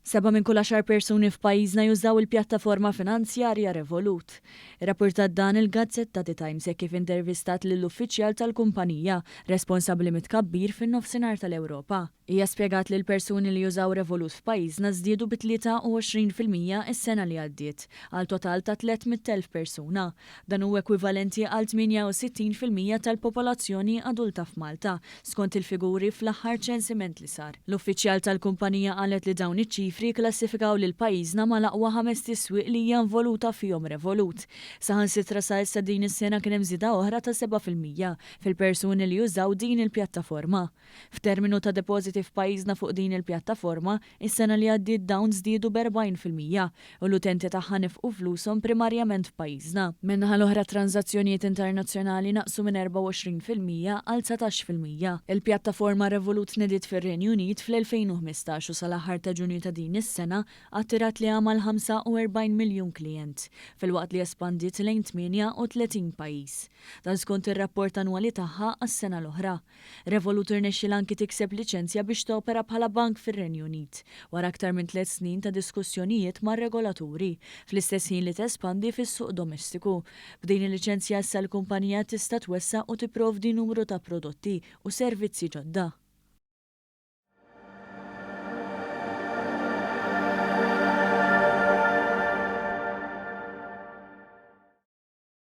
Seba' minn kull għaxar persuni f'pajjiżna jużaw il-pjattaforma finanzjarja Revolut. Irrappurtat dan il-gazzetta The Times hekk kif intervistat lill-uffiċjal tal-kumpanija responsabbli mit-tkabbir fin-Nofsinhar tal-Ewropa. Hija spjegat li l-persuni li jużaw Revolut f'pajjiżna żdiedu bi 23% is-sena li għaddiet, għal total ta' 300,000 persuna. Dan hu ekwivalenti għal 68% tal-popolazzjoni adulta f'Malta, skont il-figuri fl-aħħar ċensiment li sar. L-uffiċjal tal-kumpanija qalet li dawn iċ-ċifri jikklassifikaw lil pajjiżna mal-aqwa ħamest iswieq li hija involuta fihom Revolut. Saħansitra sa issa din is-sena kien hemm żieda oħra ta' 7% fil-persuni li jużaw din il-pjattaforma. F'terminu ta' depożiti f'pajjiżna fuq din il-pjattaforma, is-sena li għaddiet dawn żdiedu b'40% u l-utenti tagħha nefqu flushom primarjament f'pajjiżna. Min-naħa l-oħra t-tranżazzjonijiet internazzjonali naqsu minn 24% għal 19%. Il-pjattaforma Revolut tnediet fir-Renju Unit fl-2015 u sal-aħħar ta' Ġunju ta' din is-sena attirat lejha mal-45 miljun klijent, filwaqt li espandiet lejn 38 pajjiż. Dan skont ir-rapport annwali tagħha għas-sena l-oħra. Revolut irnexxielha anki tikseb liċenzja biex topera bħala bank fir-Renju Unit, wara aktar minn tliet snin ta' diskussjonijiet mar-regolaturi, fl-istess ħin li tespandi fis-suq domestiku. B'din il-liċenzja issa l-kumpanija tista' twessa' u tipprovdi numru ta' prodotti u servizzi ġodda.